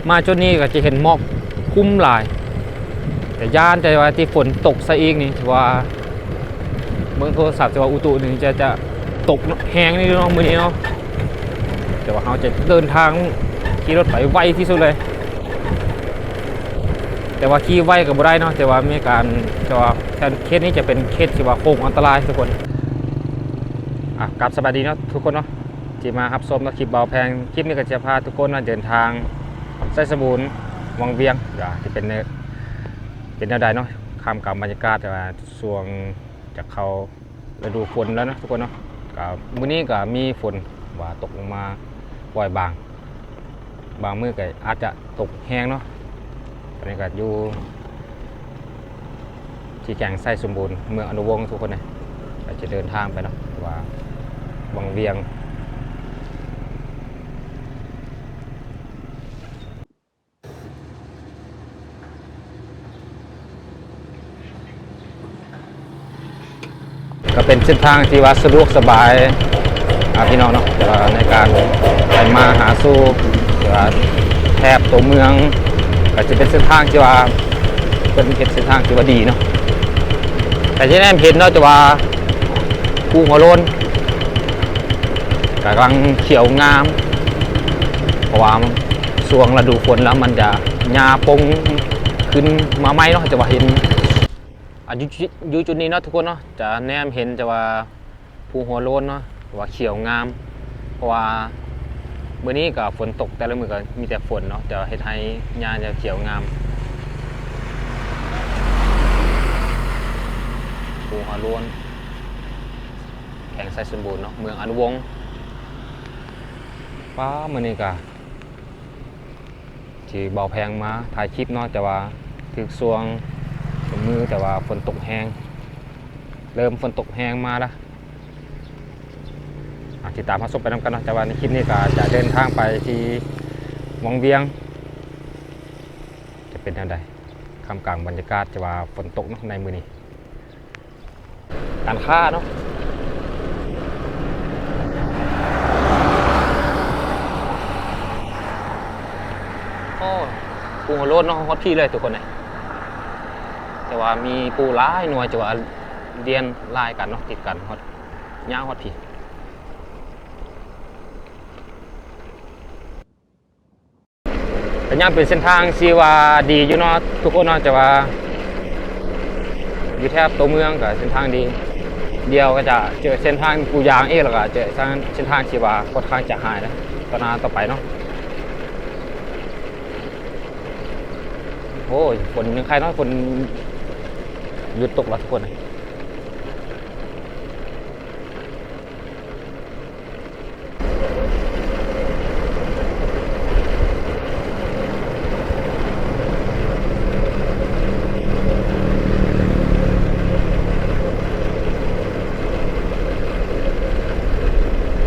ມາຈຸດນີ້ກໍຈະເຫັນໝອກຄຸມຫຼາຍ ແຕ່ຢ້ານແຕ່ວ່າທີ່ຝົນຕົກຊະອີກນີ້ ຖືວ່າເບິ່ງໂທລະສັບ ຖືວ່າອຸຕຸນີ້ຈະ ຈະຕົກແຮງນີ້ເນາະ ມື້ນີ້ເນາະ. ແຕ່ວ່າເຮົາຈະເດີນທາງຂີ່ລົດໄປໄວທີ່ສຸດເລີຍ ແຕ່ວ່າຂີ່ໄວກໍບໍ່ໄດ້ເນາະ ແຕ່ວ່າມີການ ແຕ່ວ່າເຂດນີ້ຈະເປັນເຂດທີ່ວ່າໂຄ້ງອັນຕະລາຍທຸກຄົນ. ອ່ະ ກັບສະບາຍດີເນາະທຸກຄົນເນາະ ທີ່ມາຮັບຊົມເນາະ ຄລິບເບົາແພງ. ຄລິບນີ້ກໍຈະພາທຸກຄົນເນາະ ເດີນທາງໄຊສົມບູນ ວັງວຽງ ວ່າຊິເປັນແນວ ເປັນແນວໃດເນາະ ທ່າມກາງບັນຍາກາດ ແຕ່ວ່າຊ່ວງຈະເຂົ້າ ລະດູຝົນແລ້ວເນາະທຸກຄົນເນາະ. ກໍມື້ນີ້ກໍມີຝົນວ່າຕົກລົງມາປ່ອຍບາງ ບາງມື້ກໍອາດຈະຕົກແຮງເນາະ. ຕອນນີ້ກໍຢູ່ທີ່ແຂວງໄຊສົມບູນ ເມືອງອະນຸວົງທຸກຄົນເນາະ ກໍຈະເດີນທາງໄປເນາະ ວ່າວັງວຽງ. ກໍເປັນເສັ້ນທາງທີ່ວ່າສະດວກສະບາຍ ອ່າ ພີ່ນ້ອງເນາະ ແຕ່ວ່າໃນການໄປມາຫາສູ່ ແຕ່ວ່າແຖບຕົວເມືອງ ກໍຈະເປັນເສັ້ນທາງທີ່ວ່າເພິ່ນເຮັດເສັ້ນທາງທີ່ວ່າດີເນາະ. ແຕ່ທີ່ແນມເຫັນເນາະ ແຕ່ວ່າພູຫົວໂລ້ນ ກຳລັງຂຽວງາມ ເພາະວ່າຊ່ວງລະດູຝົນແລ້ວມັນຈະຫຍ້າປົ່ງຂຶ້ນມາໃໝ່ເນາະ ຈະວ່າເຫັນ ອ່າ ຢູ່ ຢູ່ຈຸດນີ້ເນາະທຸກຄົນເນາະ ຈະແນມເຫັນ ຈະວ່າພູຫົວໂລ້ນເນາະ ວ່າຂຽວງາມ ເພາະວ່າມື້ນີ້ກໍຝົນຕົກ ແຕ່ລະມື້ກໍມີແຕ່ຝົນເນາະ ຈະເຮັດໃຫ້ຫຍ້າຈະຂຽວງາມ. ພູຫົວໂລ້ນ ແຂວງໄຊສົມບູນເນາະ ເມືອງອະນຸວົງ. ປ້າ ມື້ນີ້ກະທີ່ເບົາແພງມາຖ່າຍຄລິບເນາະ ແຕ່ວ່າຖືກຊ່ວງ ມື້ ແຕ່ວ່າຝົນຕົກແຮງ ເລີ່ມຝົນຕົກແຮງມາລະ. ອ່ະ ຕິດຕາມຮັບຊົມໄປນຳກັນເນາະ ແຕ່ວ່າໃນຄລິບນີ້ກໍຈະເດີນທາງໄປທີ່ວັງວຽງ ຈະເປັນແນວໃດ ທ່າມກາງບັນຍາກາດ ແຕ່ວ່າຝົນຕົກເນາະໃນມື້ນີ້. ການຄ້າເນາະ ໂອ້ ປູໂຮໂລດເນາະ ຮອດພີ້ເລີຍທຸກຄົນເອີຍ. ແຕ່ວ່າມີປູຫຼາຍໜ່ວຍ ແຕ່ວ່າລຽນລາຍກັນເນາະ ຕິດກັນ ຮອດ ຍາວຮອດພີ້. ກໍຍັງເປັນເສັ້ນທາງທີ່ວ່າດີຢູ່ເນາະທຸກຄົນເນາະ ແຕ່ວ່າຢູ່ແຖບຕົວເມືອງກໍເສັ້ນທາງດີ. ດຽວກໍຈະເຈີເສັ້ນທາງປູຢາງອີກ ແລ້ວກໍເຈີເສັ້ນທາງທີ່ວ່າຂ້ອນຂ້າງຈະຮ້າຍແລ້ວ ຕໍ່ໜ້າຕໍ່ໄປເນາະ. ໂອ້ຍ ຝົນຍັງໄຄເນາະ ຝົນຢຸດຕົກແລ້ວທຸກຄົນ.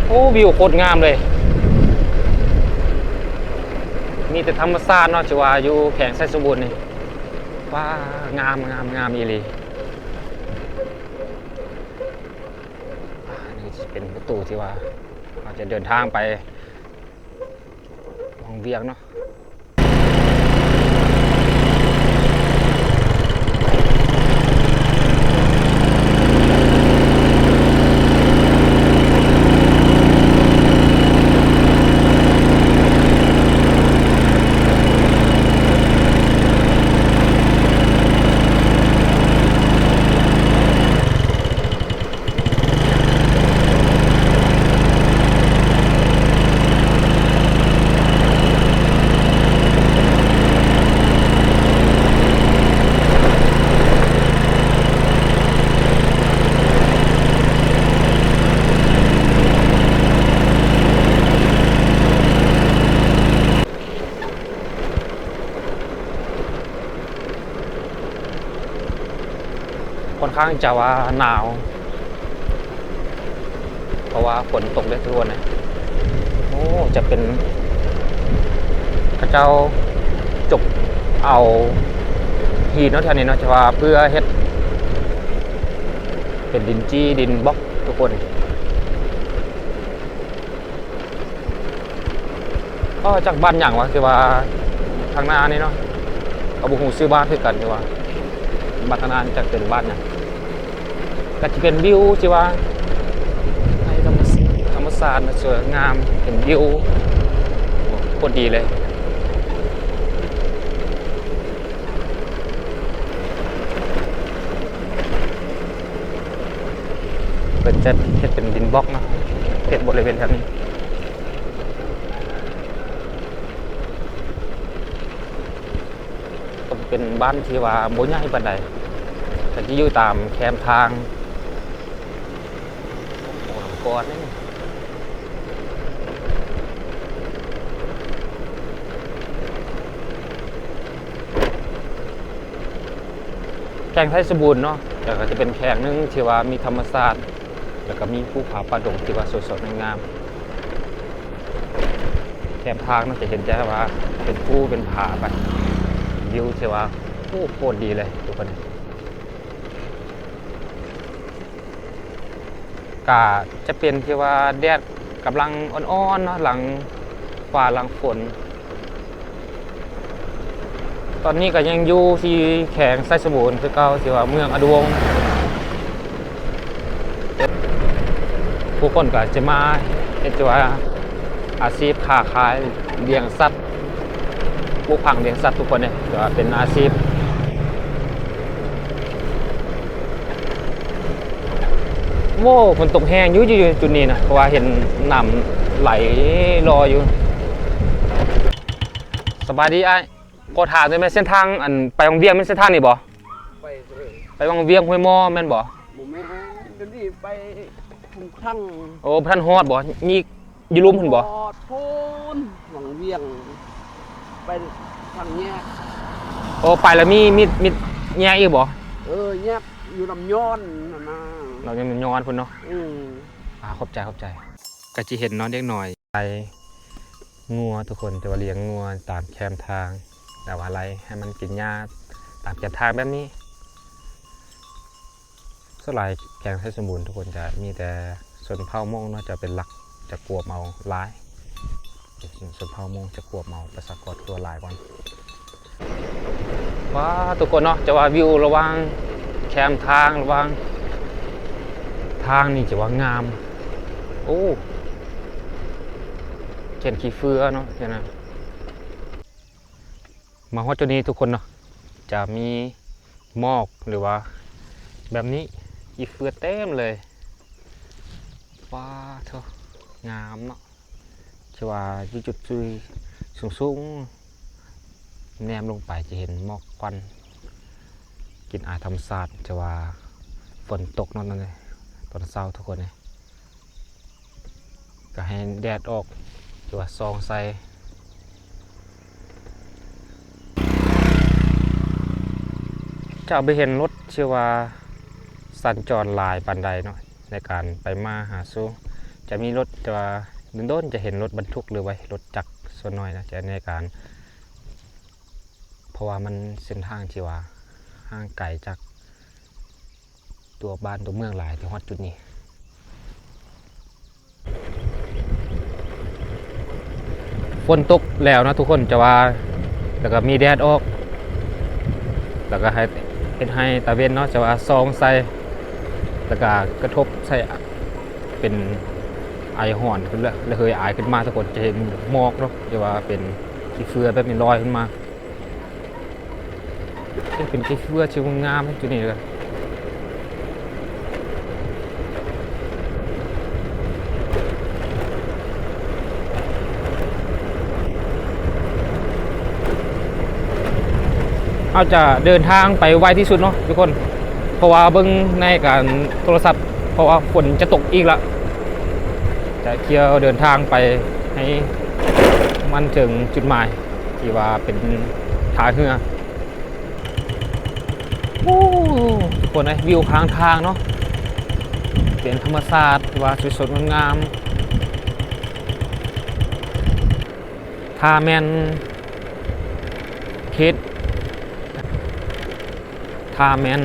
ໂອ້ ວິວໂຄດງາມເລີຍ ມີແຕ່ທຳມະຊາດເນາະ ຈະວ່າຢູ່ແຂວງໄຊສົມບູນນີ້. ວ້າ ງາມ ງາມ ງາມອີ່ຫຼີ. ອ່າ ນີ້ຈະເປັນປະຕູທີ່ວ່າເຮົາຈະເດີນທາງໄປວັງວຽງເນາະ. ຂ້ອນຂ້າງຈະວ່າໜາວ ເພາະວ່າຝົນຕົກເດ້ທຸກຄົນເອີຍ. ໂອ້ ຈະເປັນ ເຂົາເຈົ້າຈົກເອົາຫີນເນາະ ແຖວນີ້ເນາະ ຈະວ່າເພື່ອເຮັດເປັນດິນຈີ່ ດິນບລັອກທຸກຄົນ. ກໍຈັກບ້ານຫຍັງວະ ທີ່ວ່າ ທາງໜ້ານີ້ເນາະ ກໍບໍ່ຮູ້ຊື່ບ້ານຄືກັນ ແຕ່ວ່າບ້ານທາງໜ້ານີ້ຈັກເປັນບ້ານຫຍັງ. ກໍຈະເປັນວິວທີ່ວ່າໃນທຳມະຊາດ ທຳມະຊາດນະ ສວຍງາມ ເປັນວິວໂຄດດີເລີຍ. ເພິ່ນຈະເຮັດເປັນດິນບລັອກເນາະ ເຮັດບໍລິເວນແຖວນີ້. ເປັນບ້ານທີ່ວ່າບໍ່ໃຫຍ່ປານໃດ ກໍຈະຢູ່ຕາມແຄມທາງ. ໂອ້ ນ້ຳກ້ອນນີ້ ແຂວງໄຊສົມບູນເນາະ ແລ້ວກໍຈະເປັນແຂວງໜຶ່ງທີ່ວ່າມີທຳມະຊາດ ແລ້ວກໍມີພູຜາປ່າດົງທີ່ວ່າສວຍໆງາມໆ. ແຄມທາງເນາະ ຈະເຫັນໄດ້ວ່າເປັນພູເປັນຜາໄປ ວິວທີ່ວ່າ ໂອ້ ໂຄດດີເລີຍທຸກຄົນ. ກະຈະເປັນທີ່ວ່າແດດກຳລັງອ່ອນໆເນາະ ຫຼັງຟ້າຫຼັງຝົນ. ຕອນນີ້ກໍຍັງຢູ່ທີ່ແຂວງໄຊສົມບູນຄືເກົ່າ ທີ່ວ່າເມືອງອະດຸວົງ. ຜູ້ຄົນກໍຈະມາເຮັດທີ່ວ່າອາຊີບຄ້າຂາຍ ລ້ຽງສັດ ປູກຝັງລ້ຽງສັດທຸກຄົນເດ້ ຖືວ່າເປັນອາຊີບ. ໂອ້ ຝົນຕົກແຮງຢູ່ ຢູ່ຈຸດນີ້ນະ ເພາະວ່າເຫັນນ້ຳໄຫຼລໍຢູ່. ສະບາຍດີອ້າຍ ຂໍຖາມໄດ້ແມ່ນເສັ້ນທາງ ອັນ ໄປວັງວຽງແມ່ນເສັ້ນທາງນີ້ບໍ່? ໄປ ໄປວັງວຽງຫ້ວຍໝໍ້ແມ່ນບໍ່? ບໍ່ແມ່ນ ດຽວນີ້ໄປທຸ່ງຄັງ. ໂອ້ ບໍ່ທັນຮອດບໍ່? ມີ ຢູ່ລຸ່ມພຸ້ນບໍ່? ຮອດພຸ້ນ ວັງວຽງ ໄປທາງແຍກ. ໂອ້ ໄປແລ້ວມີ ມີ ມີແຍກອີກບໍ່? ເອີ ແຍກຢູ່ລຳຍອນຫັ້ນນະ ລຳຍອນພຸ້ນເນາະ. ອືມ ອ່າ ຂອບໃຈ ຂອບໃຈ. ກໍຈະເຫັນເນາະ ເດັກນ້ອຍໄລ່ງົວທຸກຄົນ ແຕ່ວ່າລ້ຽງງົວຕາມແຄມທາງ ແບບວ່າໄລ່ໃຫ້ມັນກິນຫຍ້າຕາມແຄມທາງແບບນີ້. ສ່ວນຫຼາຍແຂວງໄຊສົມບູນທຸກຄົນຈະມີແຕ່ຊົນເຜົ່າມົ້ງເນາະ ຈະເປັນຫຼັກ ຈະກວມເອົາຫຼາຍ ຊົນເຜົ່າມົ້ງຈະກວມເອົາປະຊາກອນຄົວຫຼາຍກ່ອນ. ວ້າ ທຸກຄົນເນາະ ຈະວ່າວິວລະຫວ່າງແຄມທາງ ລະຫວ່າງທາງນີ້ຈະວ່າງາມ. ໂອ້ ເຫັນຂີ້ເຟືອເນາະ ເຫັນນະ. ມາຮອດຈຸດນີ້ທຸກຄົນເນາະ ຈະມີໝອກ ຫຼືວ່າແບບນີ້ ຂີ້ເຟືອເຕັມເລີຍ. ວ້າໂທ້ ງາມເນາະ ທີ່ວ່າຢູ່ຈຸດທີ່ສູງໆ ແນມລົງໄປຈະເຫັນໝອກຄວັນ ກິ່ນອາຍທຳມະຊາດ ທີ່ວ່າຝົນຕົກເນາະ ຕອນເຊົ້າທຸກຄົນເອີຍ. ກໍໃຫ້ແດດອອກ ຫຼືວ່າສ່ອງໃສ່ ຈະບໍ່ເຫັນລົດທີ່ວ່າສັນຈອນຫຼາຍປານໃດເນາະ ໃນການໄປມາຫາສູ່. ຈະມີລົດ ແຕ່ວ່າດົນໆຈະເຫັນລົດບັນທຸກ ຫຼືວ່າລົດຈັກສ່ວນໜ້ອຍນະ ຈະໃນການ ເພາະວ່າມັນເສັ້ນທາງທີ່ວ່າຫ່າງໄກຈາກ ຕົວບ້ານຕົວເມືອງຫຼາຍ ທີ່ຮອດຈຸດນີ້. ຝົນຕົກແລ້ວເນາະທຸກຄົນ ຈະວ່າ ແລ້ວກໍມີແດດອອກ ແລ້ວກໍໃຫ້ ເຮັດໃຫ້ຕາເວັນເນາະ ຈະວ່າສ່ອງໃສ່ ແລ້ວກໍກະທົບໃສ່ ເປັນໄອຮ້ອນຂຶ້ນ ລະເຫີຍອາຍຂຶ້ນມາ ທຸກຄົນຈະເຫັນໝອກເນາະ ທີ່ວ່າເປັນຂີ້ເຟືອແບບນີ້ລອຍຂຶ້ນມາ. ເປັນຂີ້ເຟືອທີ່ງາມຈຸດນີ້ເລີຍ. ເຮົາຈະເດີນທາງໄປໄວທີ່ສຸດເນາະທຸກຄົນ ເພາະວ່າເບິ່ງໃນການໂທລະສັບ ເພາະວ່າຝົນຈະຕົກອີກລະ ຈະຂ້ຽວເດີນທາງໄປໃຫ້ມັນເຖິງຈຸດໝາຍ ທີ່ວ່າເປັນທ່າເຮືອ. ໂອ້ ທຸກຄົນເອີຍ ວິວຂ້າງທາງເນາະ ເປັນທຳມະຊາດທີ່ວ່າສວຍສົດງົດງາມ. ຖ້າແມ່ນເຂດ ຖ້າແມ່ນ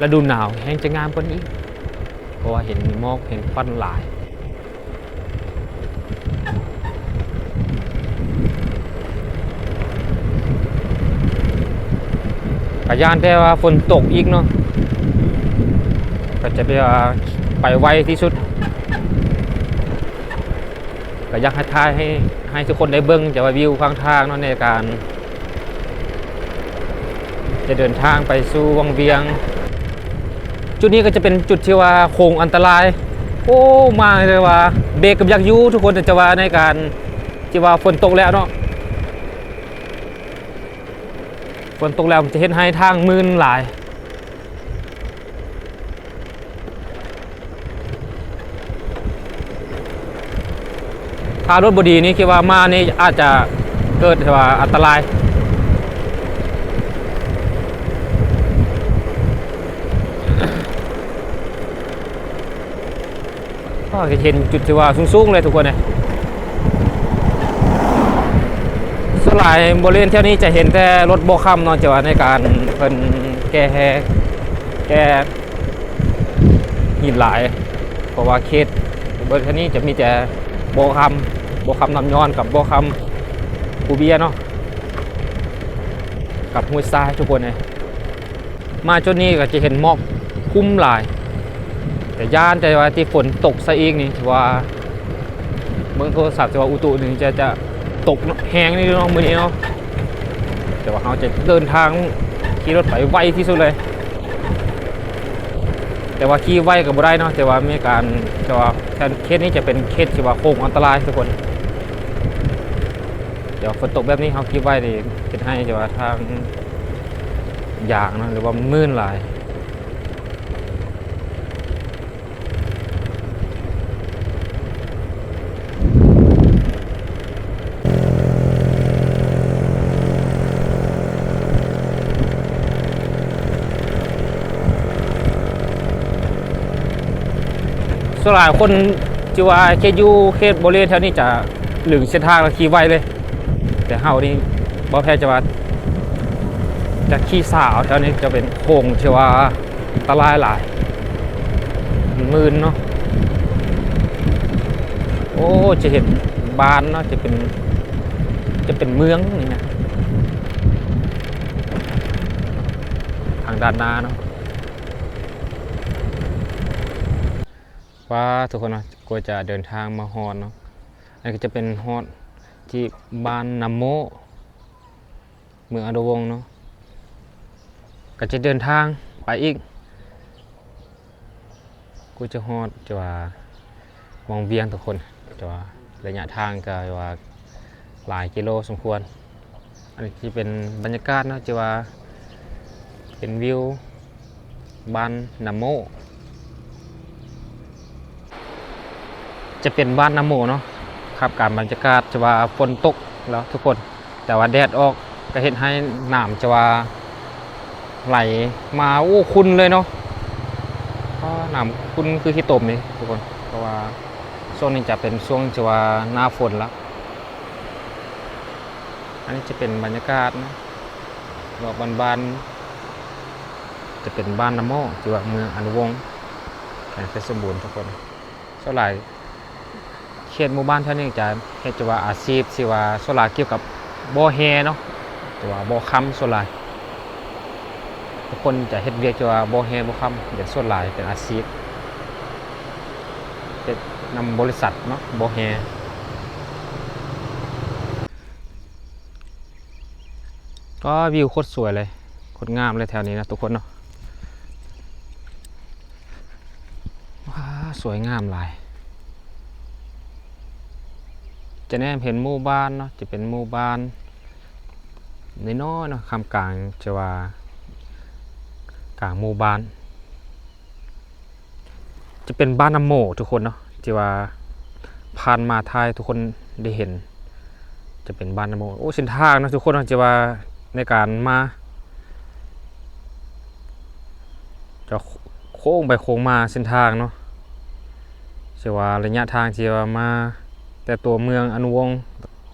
ລະດູໜາວແຮ່ງຈະງາມກວ່ານີ້ອີກ ເພາະວ່າເຫັນໝອກເຫັນຄວັນຫຼາຍ. ກໍຢ້ານແຕ່ວ່າຝົນຕົກອີກເນາະ ກໍຈະໄປວ່າ ໄປໄວທີ່ສຸດ. ກໍຢາກໃຫ້ຖ່າຍໃຫ້ ໃຫ້ທຸກຄົນໄດ້ເບິ່ງ ຈະວ່າວິວຂ້າງທາງເນາະ ໃນການຈະເດີນທາງໄປສູ່ວັງວຽງ. ຈຸດນີ້ກໍຈະເປັນຈຸດທີ່ວ່າໂຄ້ງອັນຕະລາຍ. ໂອ້ ມາເລີຍວ່າເບຣກກໍບໍ່ຢາກຢູ່ທຸກຄົນ ຈະວ່າໃນການທີ່ວ່າຝົນຕົກແລ້ວເນາະ. ຝົນຕົກແລ້ວມັນຈະເຮັດໃຫ້ທາງມື່ນຫຼາຍ. ຖ້າລົດບໍ່ດີນີ້ ຄິດວ່າມານີ້ອາດຈະເກີດວ່າອັນຕະລາຍ. ກໍຈະເຫັນຈຸດທີ່ວ່າສູງໆເລີຍທຸກຄົນເອີຍ. ສ່ວນຫຼາຍບໍລິເວນແຖວນີ້ຈະເຫັນແຕ່ລົດບໍ່ຄຳເນາະ ຈະວ່າໃນການເພິ່ນແກ່ແຮ່ ແກ່ຫີນຫຼາຍ ເພາະວ່າເຂດບໍລິເວນແຖວນີ້ຈະມີແຕ່ບໍ່ຄຳ ບໍ່ຄຳນ້ຳຍ້ອນກັບບໍ່ຄຳພູເບຍເນາະ ກັບຫ້ວຍຊາຍທຸກຄົນເອີຍ. ມາຈຸດນີ້ກໍຈະເຫັນໝອກຄຸມຫຼາຍ ແຕ່ຢ້ານແຕ່ວ່າທີ່ຝົນຕົກຊະອີກນີ້ ຖືວ່າເບິ່ງໂທລະສັບ ແຕ່ວ່າອຸຕຸນີ້ຈະ ຈະຕົກແຮງນີ້ເນາະ ມື້ນີ້ເນາະ. ແຕ່ວ່າເຮົາຈະເດີນທາງຂີ່ລົດໄປໄວທີ່ສຸດເລີຍ ແຕ່ວ່າຂີ່ໄວກໍບໍ່ໄດ້ເນາະ ແຕ່ວ່າມີການ ແຕ່ວ່າເຂດນີ້ຈະເປັນເຂດທີ່ວ່າໂຄ້ງອັນຕະລາຍທຸກຄົນ. ແຕ່ວ່າຝົນຕົກແບບນີ້ເຮົາຂີ່ໄວນີ້ເຮັດໃຫ້ ແຕ່ວ່າທາງ ຢາງເນາະ ຫຼືວ່າມັນມື່ນຫຼາຍ. ສ່ວນຫຼາຍຄົນທີ່ວ່າເຂດ ຢູ່ເຂດບໍລິເວນແຖວນີ້ຈະລຶ້ງເສັ້ນທາງແລ້ວຂີ່ໄວເລີຍ. ແຕ່ເຮົານີ້ ບໍ່ແພນຈະວ່າ ຈະຂີ່ຊ້າເອົາ ແຖວນີ້ຈະເປັນໂຄ້ງທີ່ວ່າອັນຕະລາຍຫຼາຍ ມື່ນເນາະ. ໂອ້ ຈະເຫັນບ້ານເນາະ ຈະເປັນ ຈະເປັນເມືອງນີ້ນະ ທາງດ້ານໜ້າເນາະ. ວ້າ ທຸກຄົນເນາະ ກວ່າຈະເດີນທາງມາຮອດເນາະ ອັນນີ້ກໍຈະເປັນຮອດທີ່ບ້ານນາໂມ ເມືອງອະນຸວົງເນາະ ກໍຈະເດີນທາງໄປອີກ ກວ່າຈະຮອດ ຈະວ່າ ວັງວຽງທຸກຄົນ ແຕ່ວ່າໄລຍະທາງກໍວ່າຫຼາຍກິໂລສົມຄວນ. ອັນນີ້ຈະເປັນບັນຍາກາດເນາະ ຈະວ່າເປັນວິວບ້ານນາໂມ ຈະເປັນບ້ານນາໂມເນາະ. ຄັບການບັນຍາກາດ ຈະວ່າຝົນຕົກແລ້ວທຸກຄົນ ແຕ່ວ່າແດດອອກກໍເຮັດໃຫ້ນ້ຳຈະວ່າໄຫຼມາ ໂອ້ ຂຸ່ນເລີຍເນາະ. ອ້າ ນ້ຳຂຸ່ນຄືຂີ້ຕົມນີ້ທຸກຄົນ ເພາະວ່າຊ່ວງນີ້ຈະເປັນຊ່ວງທີ່ວ່າໜ້າຝົນລະ. ອັນນີ້ຈະເປັນບັນຍາກາດເນາະ ລອບບ້ານໆ ຈະເປັນບ້ານນາໂມ ທີ່ວ່າເມືອງອະນຸວົງ ແຂວງໄຊສົມບູນທຸກຄົນ. ສ່ວນຫຼາຍ ເຂດໝູ່ບ້ານແຖວນີ້ຈະເຮັດ ຈະວ່າອາຊີບທີ່ວ່າສ່ວນຫຼາຍກ່ຽວກັບບໍ່ແຮ່ເນາະ ຈະວ່າບໍ່ຄຳ ສ່ວນຫຼາຍທຸກຄົນຈະເຮັດວຽກ ຈະວ່າບໍ່ແຮ່ບໍ່ຄຳ ເປັນສ່ວນຫຼາຍເປັນອາຊີບເຮັດນຳບໍລິສັດເນາະ ບໍ່ແຮ່. ກໍວິວໂຄດສວຍເລີຍ ໂຄດງາມເລີຍແຖວນີ້ນະທຸກຄົນເນາະ. ວ້າ ສວຍງາມຫຼາຍ ຈະແນມເຫັນໝູ່ບ້ານເນາະ ຈະເປັນໝູ່ບ້ານນ້ອຍໆເນາະ ຄຳກາງ ຈະວ່າກາງໝູ່ບ້ານ ຈະເປັນບ້ານນາໂມທຸກຄົນເນາະ ທີ່ວ່າຜ່ານມາຖ່າຍໃຫ້ທຸກຄົນໄດ້ເຫັນ ຈະເປັນບ້ານນາໂມ. ໂອ້ ເສັ້ນທາງເນາະທຸກຄົນເນາະ ທີ່ວ່າໃນການມາ ຈະໂຄ້ງໄປໂຄ້ງມາເສັ້ນທາງເນາະ ທີ່ວ່າໄລຍະທາງທີ່ວ່າມາແຕ່ຕົວເມືອງອະນຸວົງ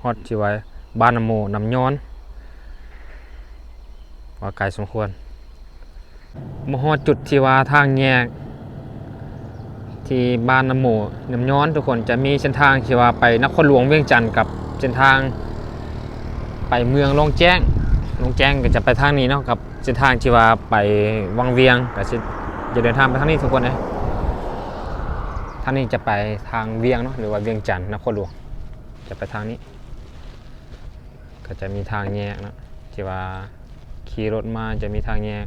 ຮອດທີ່ວ່າບ້ານນາໂມນ້ຳຍ້ອນ ວ່າໄກສົມຄວນ. ມາຮອດຈຸດທີ່ວ່າທາງແຍກທີ່ບ້ານນາໂມນ້ຳຍ້ອນ ທຸກຄົນ ຈະມີເສັ້ນທາງທີ່ວ່າໄປນະຄອນຫຼວງວຽງຈັນ ກັບເສັ້ນທາງໄປເມືອງລ່ອງແຈ້ງ. ດົງແຈ້ງກໍຈະໄປທາງນີ້ເນາະ ກັບເສັ້ນທາງທີ່ວ່າໄປວັງວຽງ ກໍຊິ ຈະເດີນທາງໄປທາງນີ້ທຸກຄົນເອີຍ. ທາງນີ້ຈະໄປທາງວຽງເນາະ ຫຼືວ່າວຽງຈັນ ນະຄອນຫຼວງ ຈະໄປທາງນີ້. ກໍຈະມີທາງແຍກເນາະ ທີ່ວ່າຂີ່ລົດມາຈະມີທາງແຍກ.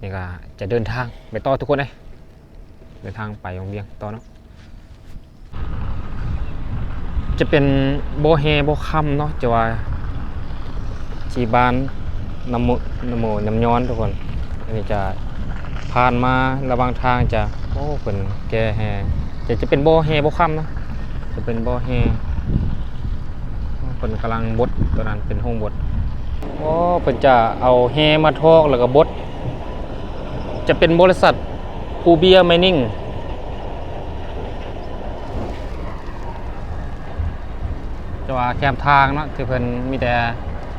ນີ້ກໍຈະເດີນທາງໄປຕໍ່ທຸກຄົນເອີຍ ເດີນທາງໄປວັງວຽງຕໍ່ເນາະ. ຈະເປັນບໍ່ແຮ່ບໍ່ຄຳເນາະ ຈະວ່າທີ່ບ້ານນ້ຳໂມ ນ້ຳໂມ ນ້ຳຍອນທຸກຄົນ. ອັນນີ້ຈະຜ່ານມາລະຫວ່າງທາງຈະ ໂອ້ ເພິ່ນແກ່ແຮ່ ຈະ ຈະເປັນບໍ່ແຮ່ບໍ່ຄຳເນາະ ຈະເປັນບໍ່ແຮ່ ເພິ່ນກຳລັງບົດ ຕົວນັ້ນເປັນໂຮງບົດ. ໂອ້ ເພິ່ນຈະເອົາແຮ່ມາຖອກແລ້ວກໍບົດ ຈະເປັນບໍລິສັດພູເບຍໄມນິງ ແຕ່ວ່າແຄມທາງເນາະ ທີ່ເພິ່ນມີແຕ່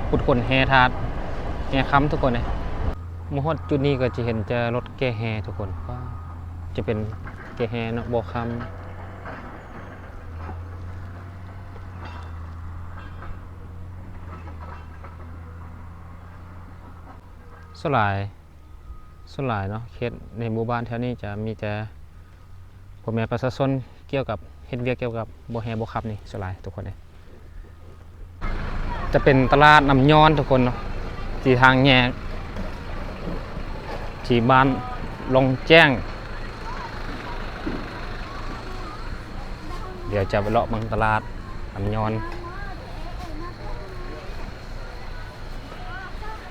ຂຸດຄົ້ນແຮ່ທາດ ແຮ່ຄຳທຸກຄົນເອີຍ. ມາຮອດຈຸດນີ້ກໍຈະເຫັນແຕ່ລົດແກ່ແຮ່ທຸກຄົນ ວ້າວ ຈະເປັນແກ່ແຮ່ເນາະ ບໍ່ຄຳ. ສ່ວນຫຼາຍ ສ່ວນຫຼາຍເນາະ ເຂດໃນໝູ່ບ້ານແຖວນີ້ຈະມີແຕ່ພໍ່ແມ່ປະຊາຊົນກ່ຽວກັບ ເຮັດວຽກກ່ຽວກັບບໍ່ແຮ່ບໍ່ຄຳນີ້ສ່ວນຫຼາຍທຸກຄົນເອີຍ. ຈະເປັນຕະຫຼາດນ້ຳຍອນທຸກຄົນເນາະ ທີ່ທາງແຍກ ທີ່ບ້ານລ່ອງແຈ້ງ. ດຽວຈະໄປເລາະເບິ່ງຕະຫຼາດນ້ຳຍອນ.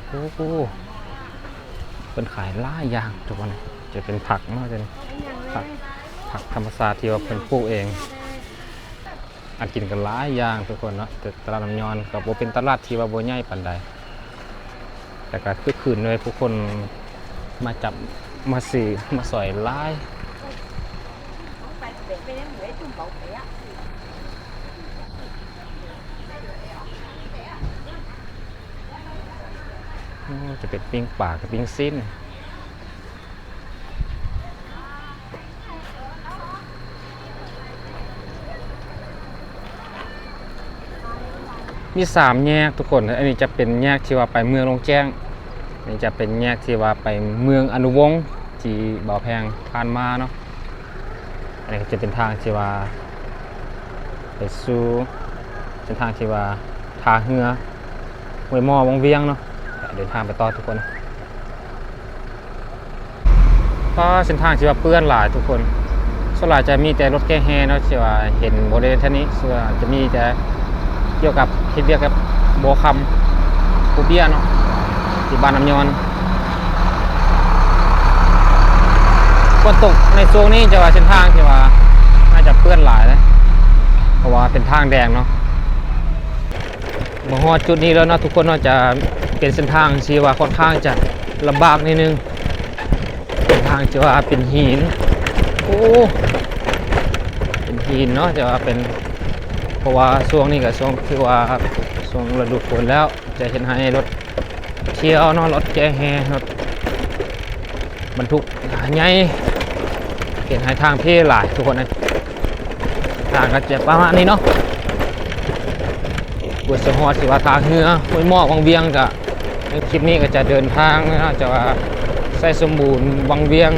ໂອ້ໂຫ ເພິ່ນຂາຍຫຼາຍຢ່າງທຸກຄົນ ຈະເປັນຜັກເນາະ ຈະເປັນຜັກ ຜັກທຳມະຊາດທີ່ວ່າເພິ່ນປູກເອງ. ອາ ກິນກັນຫຼາຍຢ່າງທຸກຄົນເນາະ ແຕ່ຕະຫຼາດນ້ຳຍອນກໍບໍ່ເປັນຕະຫຼາດທີ່ວ່າບໍ່ໃຫຍ່ປານໃດ ແຕ່ກໍຄຶກຄື້ນເລີຍ ຜູ້ຄົນມາຈັບມາຊື້ມາສອຍຫຼາຍ. ໂອ້ ຈະເປັນປີ້ງປາກັບປີ້ງຊີ້ນ. ມີສາມແຍກທຸກຄົນ ອັນນີ້ຈະເປັນແຍກທີ່ວ່າໄປເມືອງລ່ອງແຈ້ງ ນີ້ຈະເປັນແຍກທີ່ວ່າໄປເມືອງອະນຸວົງ ທີ່ບ່າວແພງຜ່ານມາເນາະ. ອັນນີ້ກໍຈະເປັນທາງທີ່ວ່າໄປສູ່ເສັ້ນທາງທີ່ວ່າທ່າເຮືອ ຫ້ວຍໝໍ້ ວັງວຽງເນາະ ເດີນທາງໄປຕໍ່ທຸກຄົນ. ກໍເສັ້ນທາງທີ່ວ່າເປື້ອນຫຼາຍທຸກຄົນ ສ່ວນຫຼາຍຈະມີແຕ່ລົດແກ່ແຮ່ເນາະ ທີ່ວ່າເຫັນບໍລິເວນແຖວນີ້ ສ່ວນຈະມີແຕ່ກ່ຽວກັບເຮັດວຽກກັບບໍ່ຄຳ ພູເບຍເນາະ ທີ່ບ້ານນ້ຳຍອນ. ຝົນຕົກໃນຊ່ວງນີ້ຈະວ່າເສັ້ນທາງທີ່ວ່າໜ້າຈະເປື້ອນຫຼາຍເລີຍ ເພາະວ່າເປັນທາງແດງເນາະ. ມາຮອດຈຸດນີ້ແລ້ວເນາະທຸກຄົນເນາະ ຈະເປັນເສັ້ນທາງທີ່ວ່າຂ້ອນຂ້າງຈະລຳບາກໜ້ອຍໜຶ່ງ ເປັນທາງທີ່ວ່າເປັນຫີນ ໂອ້ ເປັນຫີນເນາະ ຈະວ່າເປັນ ເພາະວ່າຊ່ວງນີ້ກໍຊ່ວງ ຄືວ່າຊ່ວງລະດູຝົນແລ້ວ ຈະເຮັດໃຫ້ລົດ ທ່ຽວເນາະ ລົດແກ່ແຮ່ ລົດບັນທຸກໃຫຍ່ ເຮັດໃຫ້ທາງເພຫຼາຍທຸກຄົນເອີຍ. ທາງກໍຈະປະມານນີ້ເນາະ ກວ່າຊິຮອດທີ່ວ່າທ່າເຮືອ ຫ້ວຍໝໍ້ ວັງວຽງ ກໍໃນຄລິບນີ້ກໍຈະເດີນທາງເນາະ ຈະວ່າໄຊສົມບູນ ວັງວຽງ.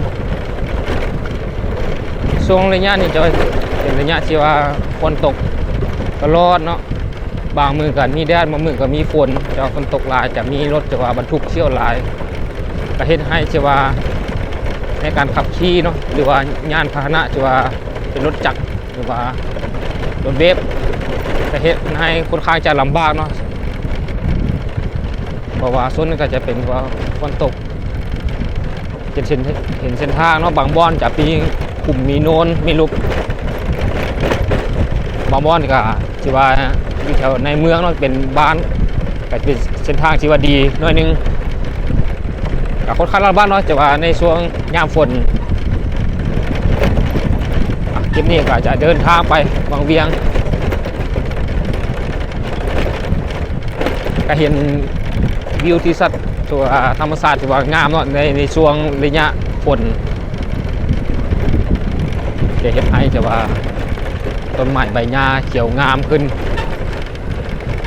ຊ່ວງໄລຍະນີ້ຈະເປັນໄລຍະທີ່ວ່າຝົນຕົກຕະຫຼອດເນາະ ບາງມື້ກໍມີແດດ ບາງມື້ກໍມີຝົນ ຈະວ່າຝົນຕົກຫຼາຍ ຈະມີລົດທີ່ວ່າບັນທຸກຖ້ຽວຫຼາຍ ກໍເຮັດໃຫ້ທີ່ວ່າໃນການຂັບຂີ່ເນາະ ຫຼືວ່າຍານພາຫະນະທີ່ວ່າເປັນລົດຈັກ ຫຼືວ່າລົດເວບ ກໍເຮັດໃຫ້ຂ້ອນຂ້າງຈະລຳບາກເນາະ ເພາະວ່າສ່ວນໜຶ່ງກໍຈະເປັນເພາະວ່າຝົນຕົກ. ເຫັນເສັ້ນ ເຫັນເສັ້ນທາງເນາະ ບາງບ່ອນຈະມີຂຸມ ມີໂນນ ມີຫຼຸບ ບາງບ່ອນກໍຊິວ່າຢູ່ແຖວໃນເມືອງເນາະ ເປັນບ້ານ ກໍເປັນເສັ້ນທາງທີ່ວ່າດີໜ້ອຍໜຶ່ງ ກໍຂ້ອນຂ້າງລຳບາກເນາະ ແຕ່ວ່າໃນຊ່ວງຍາມຝົນ. ອ່ະ ຄລິບນີ້ກໍຈະເດີນທາງໄປວັງວຽງ ກໍເຫັນວິວທິວທັດ ຕົວ ອ່າ ທຳມະຊາດທີ່ວ່າງາມເນາະ ໃນ ໃນຊ່ວງໄລຍະຝົນ ຈະເຮັດໃຫ້ທີ່ວ່າຕົ້ນໄມ້ໃບຫຍ້າຂຽວງາມຂຶ້ນ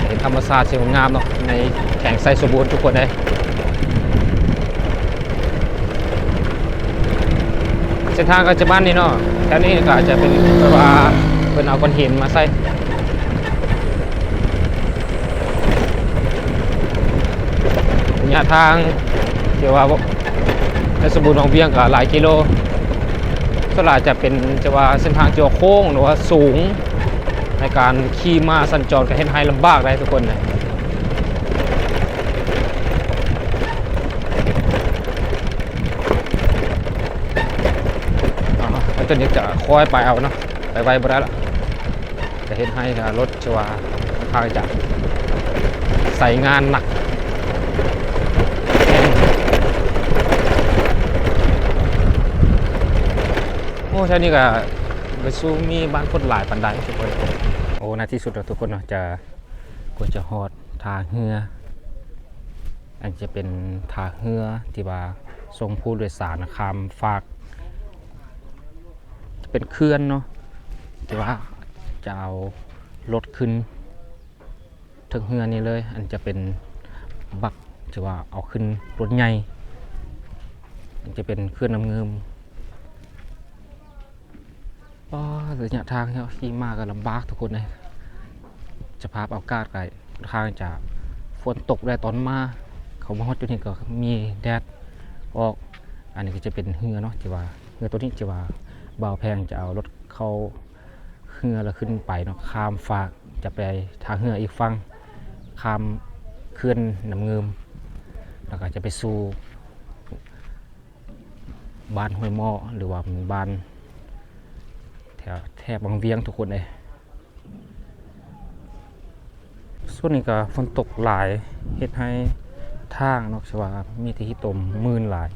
ເຫັນ ທຳມະຊາດທີ່ງາມເນາະ ໃນແຂວງໄຊສົມບູນທຸກຄົນເອີຍ. ເສັ້ນທາງກໍຈະປະມານນີ້ເນາະ ແຖວນີ້ກໍອາດຈະເປັນແບບວ່າເພິ່ນເອົາກ້ອນຫີນມາໃສ່. ໄລຍະທາງທີ່ວ່າໄຊສົມບູນ ວັງວຽງກໍຫຼາຍກິໂລ ສ່ວນຫຼາຍຈະເປັນ ຈະວ່າເສັ້ນທາງທີ່ວ່າໂຄ້ງ ຫຼືວ່າສູງ ໃນການຂີ່ມ້າສັນຈອນກໍເຮັດໃຫ້ລຳບາກໄດ໋ທຸກຄົນເອີຍ. ອາ ຕົວນີ້ຈະຄ່ອຍໄປເອົາເນາະ ໄປໄວບໍ່ໄດ້ລະ ຈະເຮັດໃຫ້ ອາ ລົດທີ່ວ່າຂ້ອນຂ້າງຈະໃຊ້ງານໜັກ. ໂອ້ ແຖວນີ້ກໍບໍ່ຊູ່ມີບ້ານຄົນຫຼາຍປານໃດທຸກຄົນ. ໂອ້ ໃນທີ່ສຸດແລ້ວທຸກຄົນເນາະ ຈະ ກໍຈະຮອດທ່າເຮືອ ອັນຈະເປັນທ່າເຮືອທີ່ວ່າສົ່ງຜູ້ໂດຍສານຂ້າມຟາກ ຈະເປັນເຂື່ອນເນາະ ທີ່ວ່າຈະເອົາລົດຂຶ້ນເທິງເຮືອນີ້ເລີຍ ອັນຈະເປັນບັກທີ່ວ່າເອົາຂຶ້ນລົດໃຫຍ່ ອັນຈະເປັນເຂື່ອນນ້ຳງື່ມ. ອໍ ໄລຍະທາງທີ່ຂີ່ມາກໍລຳບາກທຸກຄົນເອີຍ ສະພາບອາກາດກໍຄ່ອນຂ້າງຈະຝົນຕົກແດ່ຕອນມາ ເຂົ້າມາຮອດຈຸດນີ້ກໍມີແດດອອກ. ອັນນີ້ກໍຈະເປັນເຮືອເນາະ ທີ່ວ່າເຮືອໂຕນີ້ທີ່ວ່າບ່າວແພງຈະເອົາລົດເຂົ້າເຮືອແລ້ວຂຶ້ນໄປເນາະ ຂ້າມຟາກຈະໄປທ່າເຮືອອີກຝັ່ງ ຂ້າມເຂື່ອນນ້ຳງື່ມ ແລ້ວກໍຈະໄປສູ່ ບ້ານຫ້ວຍໝໍ້ ຫຼືວ່າແມ່ນບ້ານແຖວແຖບວັງວຽງທຸກຄົນເອີຍ. ຊ່ວງນີ້ກໍຝົນຕົກຫຼາຍ ເຮັດໃຫ້ທາງເນາະ ຄືວ່າມີແຕ່ຂີ້ຕົມມື່ນຫຼາຍ.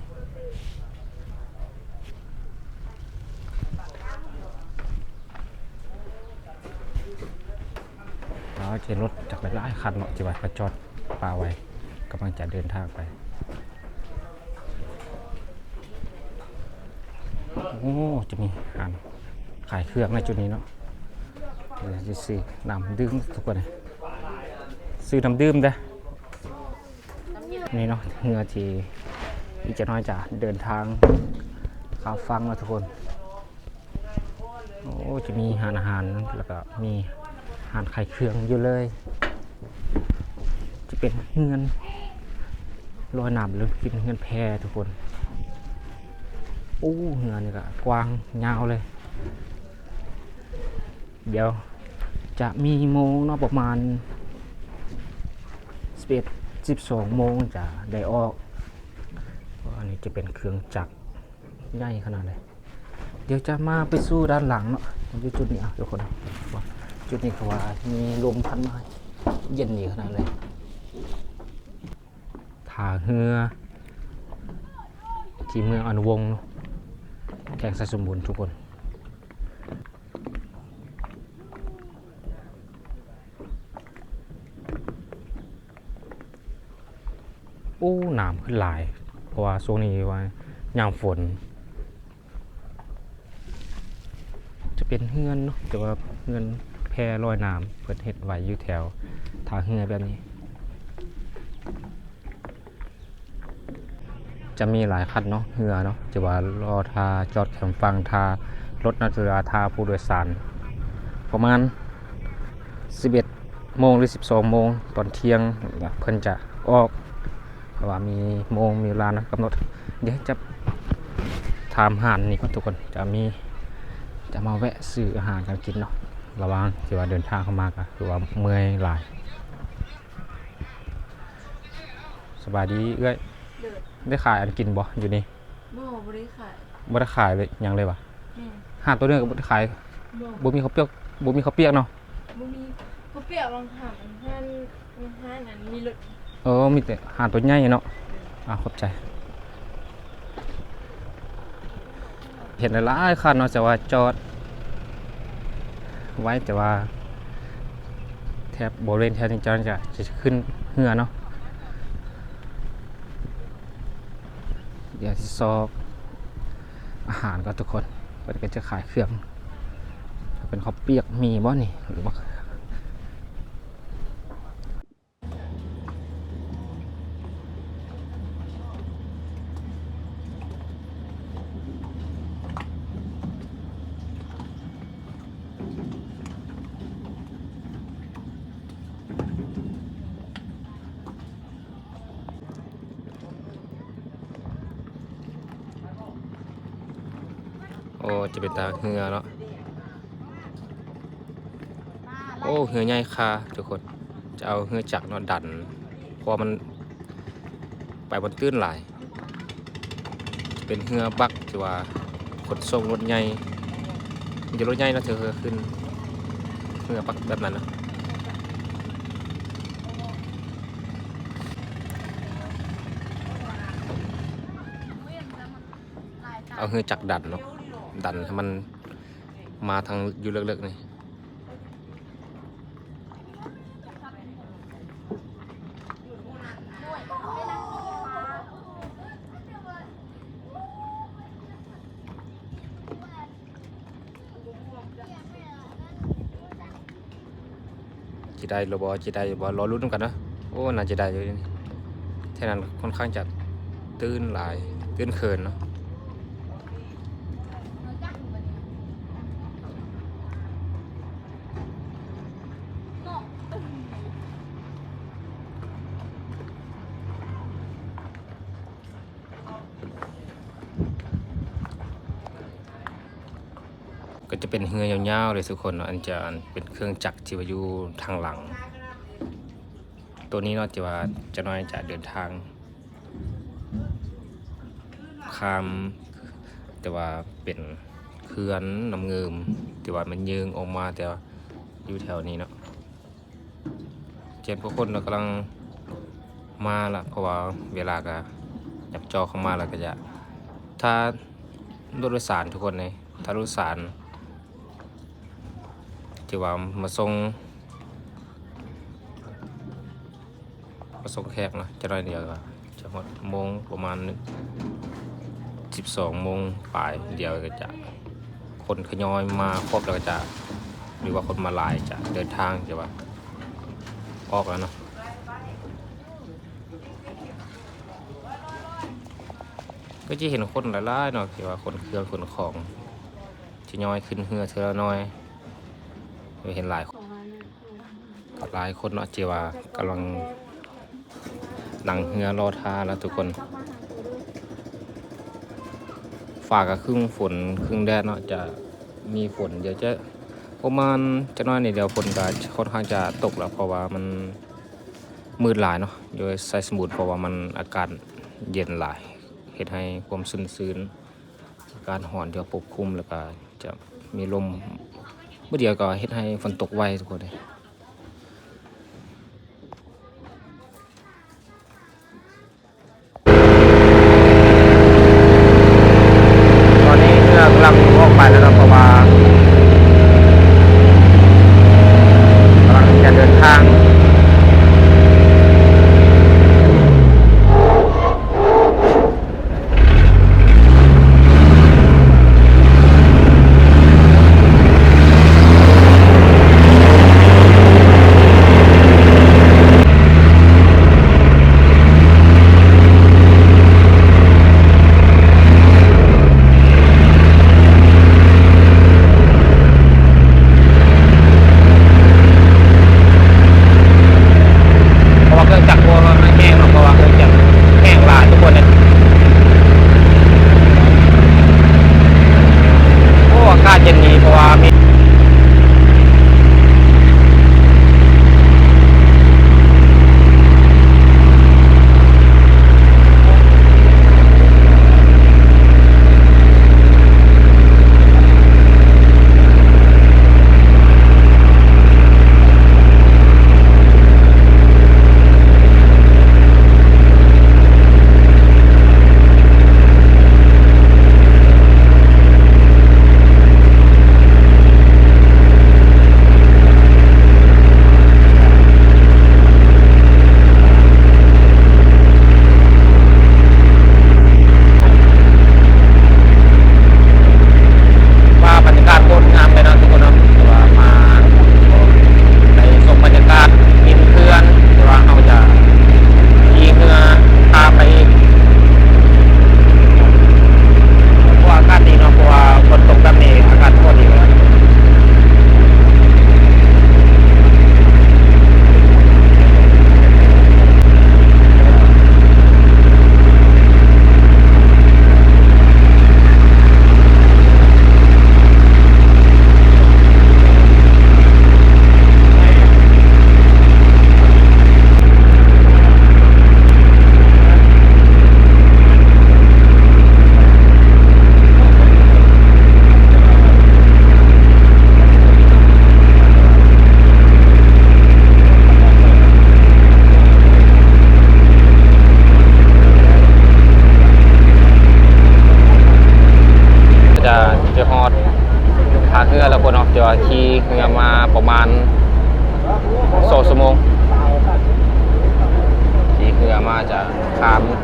ອາ ເຫັນລົດຈັກຫຼາຍໆຄັນເນາະ ທີ່ວ່າໄປຈອດປະໄວ້ ກຳລັງຈະເດີນທາງໄປ. ໂອ້ ຈະມີຮ້ານຂາຍເຄື່ອງໃນຈຸດນີ້ເນາະ ເດີຊິຊື້ນ້ຳດື່ມທຸກຄົນ ຊື້ນ້ຳດື່ມເດີ້. ນີ້ເນາະ ເຮືອທີ່ອີກຈັກໜ້ອຍຈະເດີນທາງຂ້າມຝັ່ງເນາະທຸກຄົນ. ໂອ້ ຈະມີຮ້ານອາຫານ ແລ້ວກໍມີຮ້ານຂາຍເຄື່ອງຢູ່ເລີຍ ຈະເປັນເຮືອນລອຍນ້ຳ ຫຼືເປັນເຮືອນແພທຸກຄົນ. ໂອ້ ເຮືອນີ້ກໍກວ້າງຍາວເລີຍ. ດຽວຈະມີໂມງເນາະ ປະມານສິບເອັດ ສິບສອງໂມງຈະໄດ້ອອກ. ອັນນີ້ຈະເປັນເຄື່ອງຈັກໃຫຍ່ຂະໜາດໃດ. ດຽວຈະມາໄປສູ່ດ້ານຫຼັງເນາະ ຢູ່ຈຸດນີ້ ເອົາທຸກຄົນ ຈຸດນີ້ເຂົາວ່າມີລົມພັດມາເຢັນດີຂະໜາດເລີຍ. ທ່າເຮືອທີ່ເມືອງອະນຸວົງເນາະ ແຂວງໄຊສົມບູນທຸກຄົນ. ໂອ້ ນ້ຳຂຶ້ນຫຼາຍ ເພາະວ່າຊ່ວງນີ້ວ່າຍາມຝົນ. ຈະເປັນເຮືອນເນາະ ແຕ່ວ່າເຮືອນແພລອຍນ້ຳ ເພິ່ນເຮັດໄວ້ຢູ່ແຖວທ່າເຮືອແບບນີ້. ຈະມີຫຼາຍຄັນເນາະ ເຮືອເນາະ ທີ່ວ່າລໍຖ້າຈອດແຄມຝັ່ງ ຖ້າລົດເນາະ ຫຼືວ່າຖ້າຜູ້ໂດຍສານ ປະມານສິບເອັດໂມງ ຫຼືສິບສອງໂມງຕອນທ່ຽງ ເພິ່ນຈະອອກ ເພາະວ່າມີໂມງມີເວລານຳກຳນົດ. ດຽວຈະຖາມຮ້ານນີ້ກ່ອນທຸກຄົນ ຈະມີ ຈະມາແວະຊື້ອາຫານການກິນເນາະ ລະຫວ່າງທີ່ວ່າເດີນທາງເຂົ້າມາ ກໍຄືວ່າເມື່ອຍຫຼາຍ. ສະບາຍດີເອື້ອຍ. ໂດຍ. ໄດ້ຂາຍອັນກິນບໍ່ຢູ່ນີ້? ບໍ່ ບໍ່ໄດ້ຂາຍ. ບໍ່ໄດ້ຂາຍເລີຍ ຫຍັງເລີຍຫວາ? ແມ່ນ. ຮ້ານໂຕນີ້ກໍບໍ່ໄດ້ຂາຍ? ບໍ່. ບໍ່ມີເຂົ້າປຽກ ບໍ່ມີເຂົ້າປຽກເນາະ? ບໍ່ມີເຂົ້າປຽກ. ວາງຮ້ານ ຮ້ານ ຮ້ານອັນມີລົດ. ເອີ ມີແຕ່ຮ້ານໂຕໃຫຍ່ເນາະ. ໂດຍ. ອາ ຂອບໃຈ. ເຫັນຫຼາຍໆຄັນເນາະ ແຕ່ວ່າຈອດໄວ້ ແຕ່ວ່າແຖບບໍລິເວນແຖວນີ້ຈະ ຈະຂຶ້ນເຮືອເນາະ. ດຽວຊິຊອກອາຫານກ່ອນທຸກຄົນ ເພິ່ນກໍຈະຂາຍເຄື່ອງ ເປັນເຂົ້າປຽກ ມີບໍ່ນີ້ ຫຼືວ່າ ກໍຈະເປັນທ່າເຮືອເນາະ. ໂອ້ ເຮືອໃຫຍ່ຄ່າທຸກຄົນ ຈະເອົາເຮືອຈັກເນາະດັນ ເພາະວ່າມັນໄປມັນຕື້ນຫຼາຍ. ເປັນເຮືອບັກທີ່ວ່າຂົນສົ່ງລົດໃຫຍ່ ມີແຕ່ລົດໃຫຍ່ເນາະ ເທື່ອເຮືອຂຶ້ນ ເຮືອບັກແບບນັ້ນເນາະ. ເອົາເຮືອຈັກດັນເນາະ ດັນໃຫ້ມັນມາທາງຢູ່ເລິກໆນີ້. ຈະໄດ້ຫຼືບໍ່ ຈະໄດ້ຫຼືບໍ່ ລໍລຸ້ນນຳກັນເນາະ. ໂອ້ ໜ້າຈະໄດ້ຢູ່ ແຖວນັ້ນຄ່ອນຂ້າງຈະຕື້ນຫຼາຍ ຕື້ນເຂີນເນາະ. ກໍຈະເປັນເຮືອຍາວໆເລີຍທຸກຄົນເນາະ ອັນຈະ ອັນເປັນເຄື່ອງຈັກທີ່ວ່າຢູ່ທາງຫຼັງ ໂຕນີ້ເນາະ ທີ່ວ່າຈັກໜ້ອຍຈະເດີນທາງຂ້າມ ແຕ່ວ່າເປັນເຂື່ອນນ້ຳງື່ມ ທີ່ວ່າມັນຍື່ງອອກມາ ແຕ່ວ່າຢູ່ແຖວນີ້ເນາະ. ເຈັດກວ່າຄົນເນາະ ກຳລັງມາລະ ເພາະວ່າເວລາກະຍັບຈ່ອເຂົ້າມາລະ ກະຈະ ຖ້າລົດໂດຍສານທຸກຄົນເດ້ ຖ້າລົດໂດຍສານທີ່ວ່າມາສົ່ງ ມາສົ່ງແຂກເນາະ ຈັກໜ້ອຍດຽວກະຈະຮອດໂມງ ປະມານສິບສອງໂມງປາຍ ດຽວກະຈະ ຄົນຂະຫຍອຍມາຄົບແລ້ວກະຈະ ຫຼືວ່າຄົນມາຫຼາຍຈະເດີນທາງ ທີ່ວ່າອອກແລ້ວເນາະ. ກໍຈະເຫັນຄົນຫຼາຍໆເນາະ ທີ່ວ່າຂົນເຄື່ອງຂົນຂອງ ທະຍອຍຂຶ້ນເຮືອເທື່ອລະໜ້ອຍ ເຫັນຫຼາຍ ຫຼາຍຄົນເນາະ ທີ່ວ່າກຳລັງນັ່ງເຮືອລໍຖ້າລະທຸກຄົນ. ຟ້າກະຄຶ້ມຝົນຄຶ້ມແດດເນາະ ຈະມີຝົນ ດຽວຈະປະມານຈັກໜ້ອຍນີ້ ດຽວຝົນກະຄ່ອນຂ້າງຈະຕົກລະ ເພາະວ່າມັນມືດຫຼາຍເນາະ ຢູ່ໄຊສະໝຸດ ເພາະວ່າມັນອາກາດເຢັນຫຼາຍ ເຮັດໃຫ້ຄວາມຊຸ່ມຊື່ນ ອາກາດຮ້ອນທີ່ວ່າປົກຄຸມ ແລ້ວກະຈະມີລົມ ບາດດຽວກະເຮັດໃຫ້ຝົນຕົກໄວທຸກຄົນເດ້. ຕອນນີ້ເຮືອກຳລັງອອກໄປແລ້ວເນາະ ເພາະວ່າກຳລັງຈະເດີນທາງ. ເ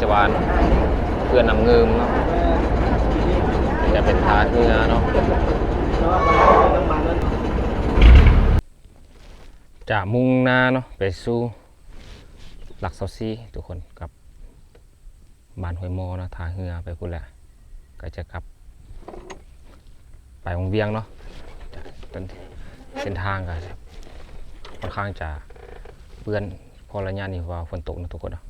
ຈະຫວານ ເພື່ອນ້ຳງື່ມເນາະ ຈະເປັນທ່າເຮືອເນາະ ຈະມຸ່ງໜ້າເນາະ ໄປສູ່ຫຼັກຊາວສີ່ ທຸກຄົນ ກັບບ້ານຫ້ວຍໝໍ້ເນາະ ທ່າເຮືອໄປພຸ້ນແຫຼະ ກໍຈະກັບໄປວັງວຽງເນາະ ເສັ້ນທາງກໍຄ່ອນຂ້າງຈະເປື້ອນ ເພາະໄລຍະນີ້ວ່າຝົນຕົກເນາະ ທຸກຄົນເນາະ.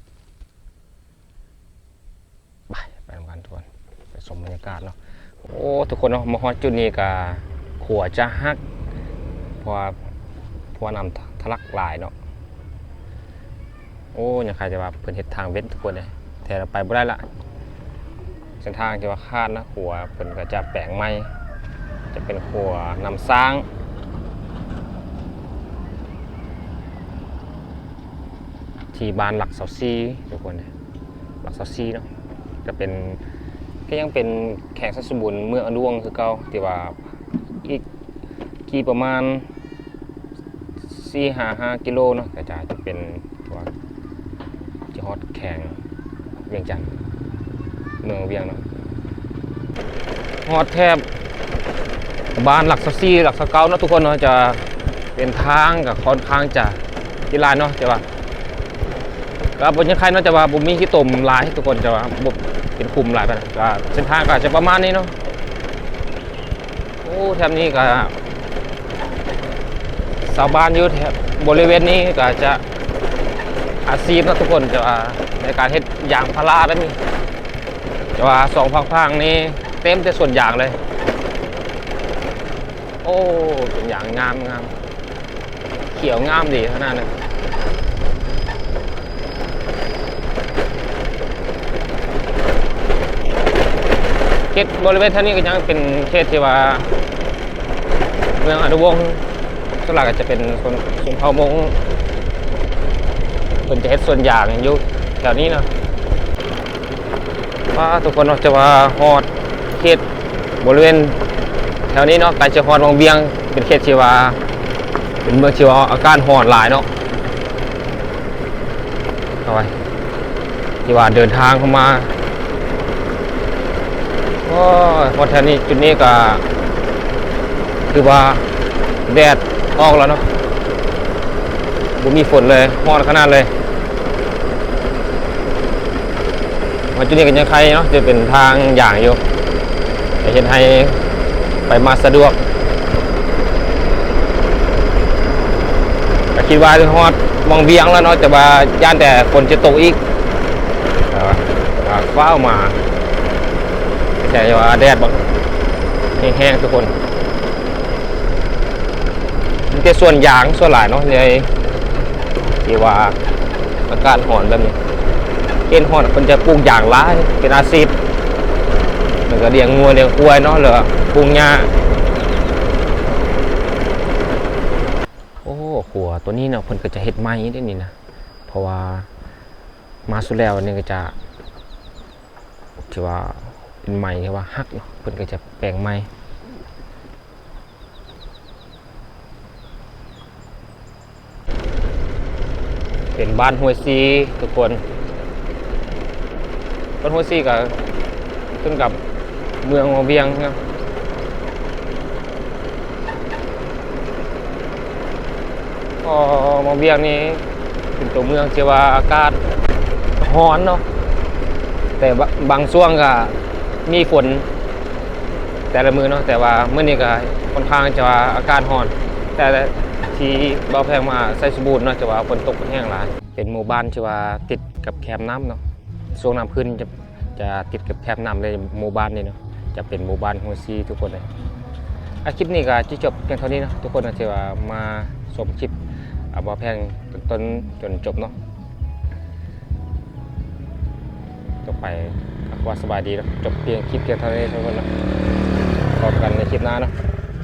ໄປ ໄປນຳກັນທຸກຄົນ ໄປຊົມບັນຍາກາດເນາະ. ໂອ້ ທຸກຄົນເນາະ ມາຮອດຈຸດນີ້ກະຂົວຈະຫັກ ເພາະວ່າ ເພາະວ່ານ້ຳທະ ທະລັກຫຼາຍເນາະ. ໂອ້ ຍັງຄາດແຕ່ວ່າເພິ່ນເຮັດທາງເວັນທຸກຄົນເອີຍ ແທ້ລະໄປບໍ່ໄດ້ລະ ເສັ້ນທາງທີ່ວ່າຂາດນະ ຂົວເພິ່ນກໍຈະແປງໃໝ່ ຈະເປັນຂົວນ້ຳຊ້າງ ທີ່ບ້ານຫຼັກຊາວສີ່ ທຸກຄົນເອີຍ ຫຼັກຊາວສີ່ເນາະ ກໍເປັນ ກໍຍັງເປັນແຂວງໄຊສົມບູນ ເມືອງອະດວງຄືເກົ່າ ທີ່ວ່າອີກ ຂີ່ປະມານສີ່ຫ້າ ຫ້າກິໂລເນາະ ກໍຈະ ຈະເປັນ ວ່າ ຈະຮອດແຂວງວຽງຈັນ ເມືອງວຽງເນາະ ຮອດແຖບບ້ານຫຼັກຊາວສີ່ ຫຼັກຊາວເກົ້າເນາະ ທຸກຄົນເນາະ ຈະເປັນທາງກໍຄ່ອນຂ້າງຈະຂີ້ຫຼາຍເນາະ ແຕ່ວ່າ ກໍບໍ່ຍັງໄຄເນາະ ແຕ່ວ່າບໍ່ມີຂີ້ຕົມຫຼາຍທຸກຄົນ ແຕ່ວ່າບໍ່ເປັນຂຸມຫຼາຍປານໃດ ກໍເສັ້ນທາງກໍອາດຈະປະມານນີ້ເນາະ. ໂອ້ ແຖບນີ້ກໍຊາວບ້ານຢູ່ແຖບບໍລິເວນນີ້ກໍຈະອາຊີບເນາະທຸກຄົນ ແຕ່ວ່າໃນການເຮັດຢາງພາລາແບບນີ້ ແຕ່ວ່າສອງຂ້າງທາງນີ້ເຕັມແຕ່ສວນຢາງເລີຍ. ໂອ້ ສວນຢາງງາມໆ ຂຽວງາມດີຂະໜາດນັ້ນ. ເຂດບໍລິເວນແຖວນີ້ກໍຍັງເປັນເຂດທີ່ວ່າເມືອງອະນຸວົງ ສ່ວນຫຼາຍກໍຈະເປັນຊົນ ຊົນເຜົ່າມົ້ງ ເພິ່ນຈະເຮັດສວນຢາງຢູ່ແຖວນີ້ເນາະ. ປ້າ ທຸກຄົນເນາະ ຈະວ່າຮອດເຂດບໍລິເວນແຖວນີ້ເນາະ ໃກ້ຈະຮອດວັງວຽງ ເປັນເຂດທີ່ວ່າ ເປັນເມືອງທີ່ວ່າອາກາດຮ້ອນຫຼາຍເນາະ ເອົາໄວ້ ທີ່ວ່າເດີນທາງເຂົ້າມາ. ໂອ້ຍ ຮອດແຖວນີ້ ຈຸດນີ້ກໍຄືວ່າແດດອອກແລ້ວເນາະ ບໍ່ມີຝົນເລີຍ ຮ້ອນຂະໜາດເລີຍ. ມາຈຸດນີ້ກໍຍັງໄຄເນາະ ຈະເປັນທາງຢາງຢູ່ ຈະເຮັດໃຫ້ໄປມາສະດວກ. ກໍຄິດວ່າຮອດວັງວຽງແລ້ວເນາະ ແຕ່ວ່າຢ້ານແຕ່ຝົນຈະຕົກອີກ ກໍ ກໍຟ້າວມາ ແຕ່ວ່າແດດບັກແຮງໆ ທຸກຄົນ. ມີແຕ່ສວນຢາງສ່ວນຫຼາຍເນາະ ໃນທີ່ວ່າອາກາດຮ້ອນແບບນີ້ ເຂດຮ້ອນເພິ່ນຈະປູກຢາງຫຼາຍເປັນອາຊີບ ແລ້ວກໍລ້ຽງງົວລ້ຽງຄວາຍເນາະ ແລ້ວກໍປູກຫຍ້າ. ໂອ້ ຂົວຕົວນີ້ເນາະ ເພິ່ນກໍຈະເຮັດໃໝ່ເດ້ນີ້ນະ ເພາະວ່າມາສຸດແລ້ວນີ້ກໍຈະ ທີ່ວ່າເປັນໄມ້ທີ່ວ່າຫັກເນາະ ເພິ່ນກໍຈະແປງໃໝ່. ເປັນບ້ານຫ້ວຍຊີທຸກຄົນ ບ້ານຫ້ວຍຊີກໍຂຶ້ນກັບເມືອງວັງວຽງເນາະ. ອໍ ວັງວຽງນີ້ເປັນຕົວເມືອງທີ່ວ່າອາກາດຮ້ອນເນາະ ແຕ່ບາງ ບາງຊ່ວງກໍມີຝົນແຕ່ລະມື້ເນາະ ແຕ່ວ່າມື້ນີ້ກໍຄ່ອນຂ້າງຈະວ່າອາກາດຮ້ອນ ແຕ່ທີ່ບ່າວແພງມາໄຊສົມບູນເນາະ ຈະວ່າຝົນຕົກແຮງຫຼາຍ. ເປັນໝູ່ບ້ານທີ່ວ່າຕິດກັບແຄມນ້ຳເນາະ ຊ່ວງນ້ຳຂຶ້ນຈະ ຈະຕິດກັບແຄມນ້ຳເລີຍ ໝູ່ບ້ານນີ້ເນາະ ຈະເປັນໝູ່ບ້ານຫ້ວຍຊີທຸກຄົນເອີຍ. ອາ ຄລິບນີ້ກໍຈະຈົບພຽງເທົ່ານີ້ເນາະ ທຸກຄົນທີ່ວ່າມາຊົມຄລິບ ອາ ບ່າວແພງແຕ່ຕົ້ນຈົນຈົບເນາະ. ຈົບໄປ ອາ ຂໍສະບາຍດີເນາະ ຈົບພຽງຄລິບພຽງເທົ່ານີ້ທຸກຄົນເນາະ ພົບກັນໃນຄລິບໜ້າເນາະ.